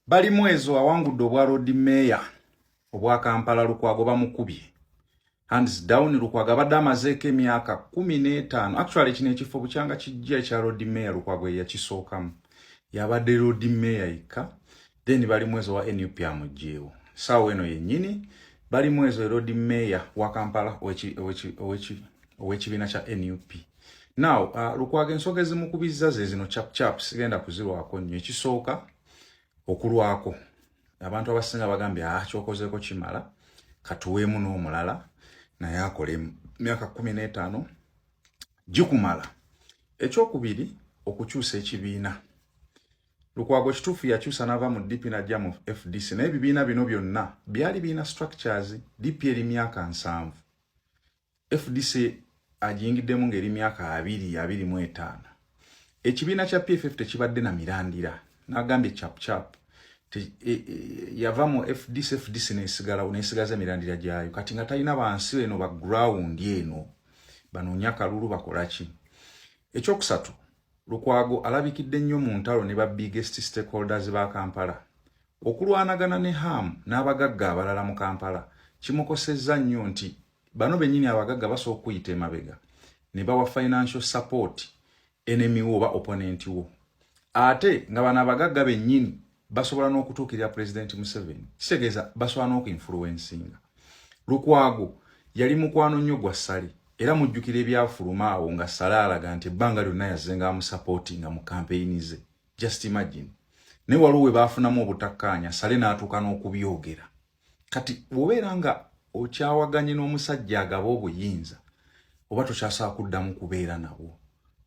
Balimwezo awangudde obwa Lord Mayor obwa Kampala. Lukwago bamukubye hands down. Lukwago abadde amazeeko emyaka 15. Actually, kino ekifo bukyanga kijja ekya Lord Mayor, Lukwago yeyakisookamu, yabadde Lord Mayor yekka. Then Balimwezo wa NUP amugjeewo. Saawa eno yennyini Balimwezo Lord Mayor wa Kampala ow'ekibiina kya NUP. Now Lukwago ensonga ezimukubizza ze zino chap chap, sigenda kuzirwako nnyo. Ekisooka, okulwako abantu abasinga bagambye, "Ah, kyokozeeko kimala, katuweemu n'omulala naye akole myaka 15 gikumala." Ekyokubiri, okukyusa ekibiina. Lukwago kituufu yakyusa n'ava mu DP n'ajja mu FDC, naye ebibiina bino byonna byali birina structures. DP eri myaka 70, FDC agiyingiddemu ng'eri myaka 25. Ekibiina kya PFF tekibadde na mirandira. N'agambye chap chap yava mu FDC, FDC nesigalawo, nesigaza emirandira gyayo. Kati nga talina bansi eno ba ground eno banoonya kalulu bakolaki. Ekyokusatu, Lukwago alabikidde nnyo mu ntalo ne ba biggest stakeholders ba Kampala. Okulwanagana ne Ham n'abagagga abalala mu Kampala kimukosezza nnyo, nti bano bennyini abagagga basobola okuyita emabega ne bawa financial support enemy wo oba opponent wo, ate nga bano abagagga bennyini basobola n'okutuukirira President Museveni. Kitegeeza basobola n'okuinfluencinga. Lukwago yali mukwano nnyo gwa Ssali, era mujjukira ebyafuluma awo nga Ssali alaga nti ebbanga lyonna yazzenga amusupportinga mu kampeyini ze. Just imagine, naye waliwo we baafunamu obutakkaanya, Ssali n'atuuka n'okubyogera. Kati bw'obeera nga okyawaganye n'omusajja agaba obuyinza, oba tokyasobola kuddamu kubeera nabwo,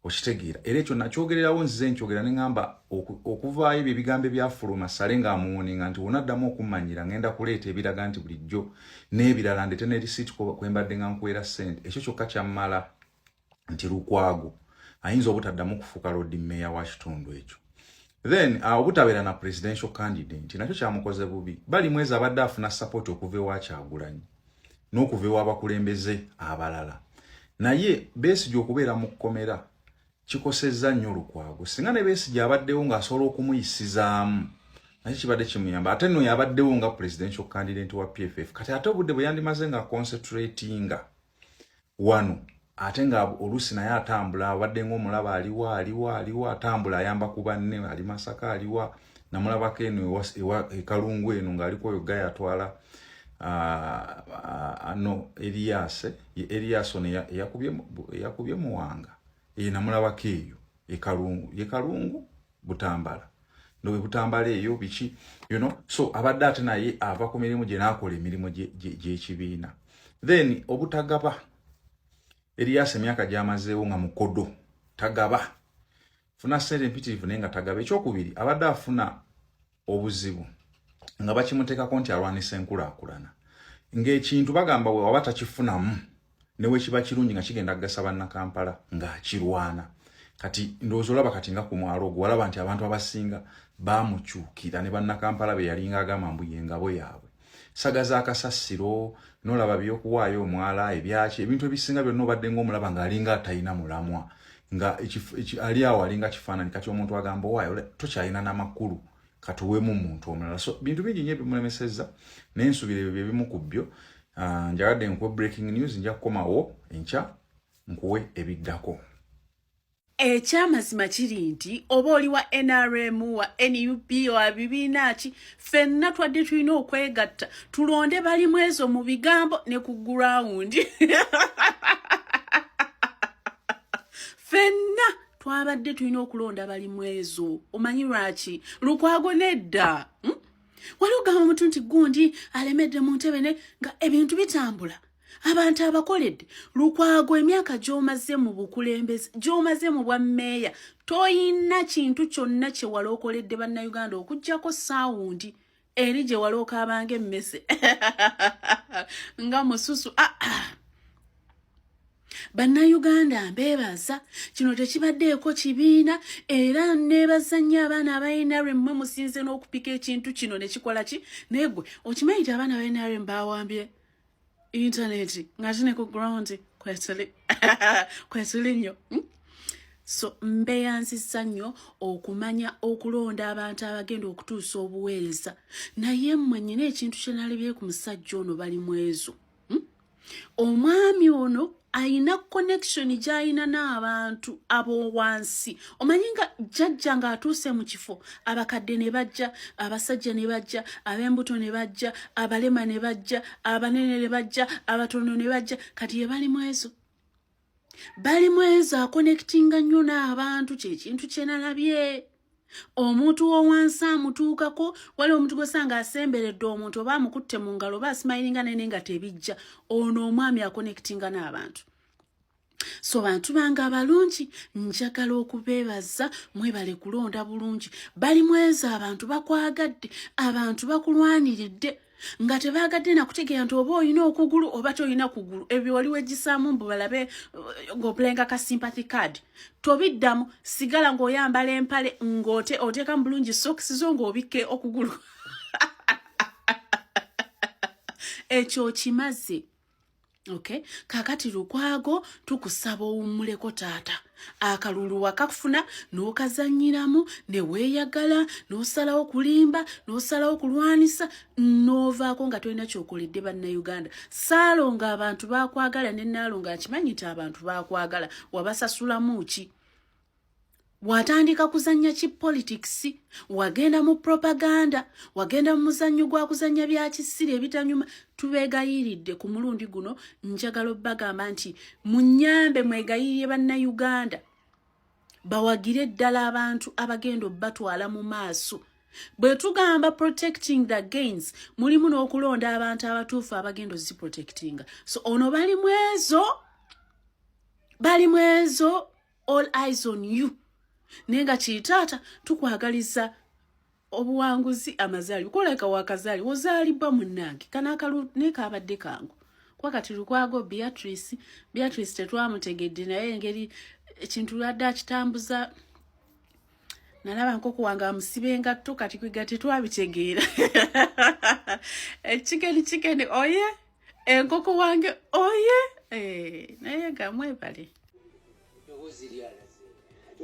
okitegeera? Era ekyo nakyogererawo, nzize nkyogera ne ŋŋamba okuvaayo ebyo ebigambo ebyafuluma, Sale ng'amuwoninga nti wonaddamu okummanyira ngenda kuleeta ebiraga nti bulijjo n'ebirala, ndete ne risiiti kwembadde nga nkuweera ssente. Ekyo kyokka kyammala nti Lukwago ayinza obutaddamu kufuuka Lord Mayor wa kitundu ekyo. Then obutabeera na presidential candidate nakyo kyamukoze bubi. Balimwezo abadde afuna support okuva ewa Kyagulanyi n'okuva ew'abakulembeze abalala, naye Besigye okubeera mu kkomera kikosezza nnyo Lukwago. Singa ne Besigye abaddewo ng'asobola okumuyisizaamu, nakyo kibadde kimuyamba. Ate nno yabaddewo nga presidential candidate wa PFF. Kati ate obudde bwe yandimaze nga concentratinga wano, ate nga oluusi naye atambula, abadde ngaomulaba aliwa, aliwa, aliwa, atambula ayamba ku banne, ali Masaka, aliwa, namulabako eno ekalungu eno ng'aliko oyo gaya atwala ano Erias, Erias ono eyakubye Muwanga, eyo namulabako eyo ekalungu, ye Kalungu Butambala, ndowe Butambala eyo biki. So abadde ate naye ava ku mirimu gye n'akola emirimu gy'ekibiina. Then obutagaba, Erias emyaka gy'amazeewo nga mukodo, tagaba, funa ssente empitirivu naye nga tagaba. Ekyokubiri, abadde afuna obuzibu nga bakimuteekako nti alwanisa enkulaakulana, ng'ekintu bagamba bwe waba takifunamu newekiba kirungi nga kigenda kugasa Bannakampala ng'akirwana. Kati ndowooza olaba kati nga ku mwalo ogwo walaba nti abantu abasinga bamukyukira ne Bannakampala be yalinga agamba mbu yengabo yaabwe. Saga z'akasasiro nolaba byokuwaayo omwala, ebyaki, ebintu ebisinga byonna obadde ngaomulaba ng'alinga atalina mulamwa, nga ali awo alinga kifaananyi. Kati omuntu agamba, "Owaayo tokyalina n'amakulu, katuweemu muntu omulala." So bintu bingi nnyo ebimulemesezza, naye nsuubira ebyo byebimu ku byo. Ah, njagadde nkuwe breaking news, nja kukomawo enkya nkuwe ebiddako. Ekyamazima kiri nti oba oli wa NRM, wa NUP, wa bibiina ki, ffenna twadde tulina okwegatta tulonde Balimwezo mu bigambo ne ku ground. Ffenna twabadde tulina okulonda Balimwezo. Omanyi lwaki? Lukwago nedda, Wali ogamba omuntu nti gundi alemedde mu ntebe ne nga ebintu bitambula, abantu abakoledde. Lukwago, emyaka gy'omaze mu bukulembeze, gy'omaze mu bwa mmeeya, toyina kintu kyonna kye wali okoledde Bannayuganda okuggyako sound eri gye wali okaabanga emmese nga mususu. Ah, ah. Bannayuganda mbeebaza, kino tekibaddeeko kibiina, era neebaza nnyo abaana aba NRM. Mwe musinze n'okupika ekintu kino ne kikola ki. Naye gwe okimanyi nti abaana ba NRM bawambye intaneti nga tine ku ground kwetuli, kwetuli nnyo, So mbeyanzisa nnyo okumanya okulonda abantu abagenda okutuusa obuweereza. Naye mmwe nnyina ekintu kye nalabye ku musajja ono Balimwezo. Omwami ono ayina connection gy'ayina n'abantu ab'owansi. Omanyi nga jjajja ng'atuuse mu kifo, abakadde ne bajja, abasajja ne bajja, ab'embuto ne bajja, abalema ne bajja, abanene ne bajja, abatono ne bajja. Kati ye Balimwezo. Balimwezo aconnectinga nnyo n'abantu, kyekintu kye nalabye. Omuntu w'owansi amutuukako. Waliwo omuntu gwosanga asemberedde omuntu oba amukutte mu ngalo oba asmilinga nene nga tebijja. Ono omwami aconnectinga n'abantu. So bantu bange abalungi, njagala okubeebaza, mwebale kulonda bulungi. Balimwezo, abantu bakwagadde, abantu bakulwaniridde nga tebaagadde nakutegeera nti oba olina okugulu oba tolina kugulu. Ebyo wali wegisaamu mbu balabe ng'opulayinga ka sympathy card, tobiddamu. Sigala ng'oyambala empale ng'ote oteekamu bulungi sokisi zo ng'obikke okugulu. Ekyo okimaze. Okay, kakati Lukwago, tukusaba owummuleko taata. Akalulu wakafuna n'okazannyiramu ne weeyagala n'osalawo kulimba n'osalawo kulwanisa n'ovaako nga tolina kyokoledde Bannayuganda. Saalongo, abantu bakwagala, ne Naalongo akimanyi nti abantu bakwagala. Wabasasulamu ki? Watandika kuzannya ki politics, wagenda mu propaganda, wagenda mu muzannyo gwa kuzannya bya kisiri ebitanyuma. Tubeegayiridde ku mulundi guno, njagala obbagamba nti munyambe mwegayirire Bannayuganda bawagire ddala abantu abagenda obbatwala mu maaso. Bwe tugamba protecting the gains, mulimu n'okulonda abantu abatuufu abagenda oziprotectinga. So ono Balimwezo, Balimwezo, all eyes on you. Naye nga kiyitaata, tukwagaliza obuwanguzi. Amazaali koleka wakazaali ozaalibwa munnange. Kano akalu naye kabadde kangu kuba kati Lukwago Beatrice, Beatrice tetwamutegedde, naye engeri ekintu lwadde akitambuza nalaba nkoko wange amusiba engatto. Kati kwiga tetwabitegeera. Ekikeni kikeni oye enkoko wange oye. Naye nga mwebale.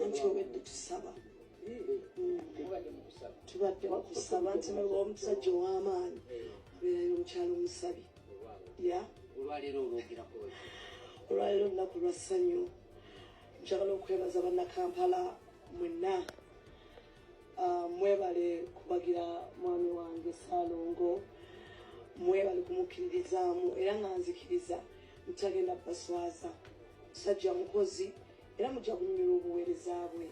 Anti obedde tusaba, tubadde mukusaba nti omusajja ow'amaanyi abeerayo omukyalo omusabi ya. Olwaleero olwogerako? Olwaleero olunaku lwa ssanyu. Njagala okwebaza Bannakampala mwenna. Mwebale kubagira mwami wange Saalongo, mwebale kumukkiririzaamu, era nga nzikiriza ntagenda baswaza. Musajja mukozi era mujja kunyumirwa obuweereza bwe.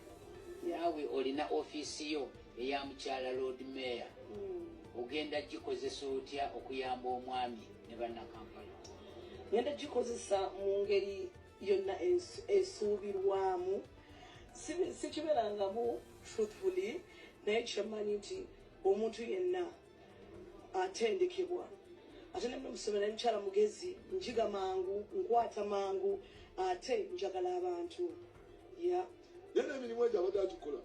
Naawe olina ofiisi yo eya mukyala Lord Mayor, ogenda gikozesa otya okuyamba omwami ne Bannakampala? Ngenda gikozesa mu ngeri yonna esuubirwamu. Sikibeerangamu truthfully, naye kyemmanyi nti omuntu yenna atendekebwa, ate ne musomero nali mukyala mugezi, njiga mangu, nkwata mangu, ate njagala abantu ya. Naye n'emirimu egyo abadde agikola,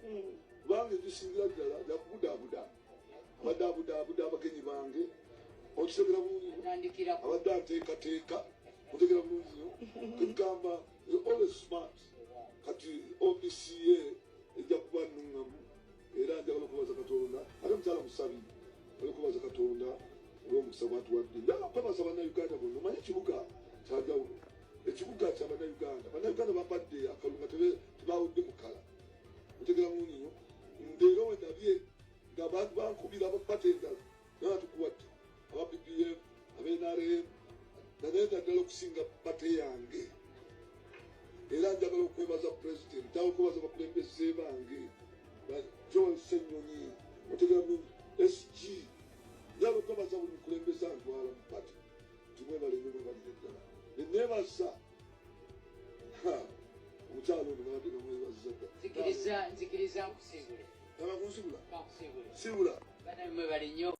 kubanga egisingira ddala jakubudaabuda, abadde abudaabuda abagenyi bange, okitegera bulungi nnyo. Atandikira ku Abadde ateekateeka, otegera bulungi nnyo. Kegamba always smart. Kati ofiisi ye ejja kuba nnuŋŋamu, era njagala okubaza Katonda. Ate mukyala musabi, olwokubaza Katonda olw'omukisa gwatuwadde. Njagala okwebaza Bannayuganda bonna. Omanye ekibuga kyanjawulo, ekibuga kya Bannayuganda. Bannayuganda bampadde akalulu nga tebawudde mukala, otegera bulungi nnyo. Ndeero wendabye ng'abantu bankubira bapata endala naye tukuwadde, aba PPM, aba NRM, naye naddala okusinga pate yange. Era njagala okwebaza President, njagala okwebaza abakulembeze bange ba Joel Ssenyonyi, otegera bulungi, SG. Njagala okwebaza buli mukulembeze antwala mu pati nti mwebale nnyo, mwebalire ddala. Neneebaza omukyalo ono, nabadde namwebaziza dda. Nzikiriza, nzikiriza nkusiibule. Abakunsibula. Kankusiibule. Sibula. Bannamwe mwebale nnyo.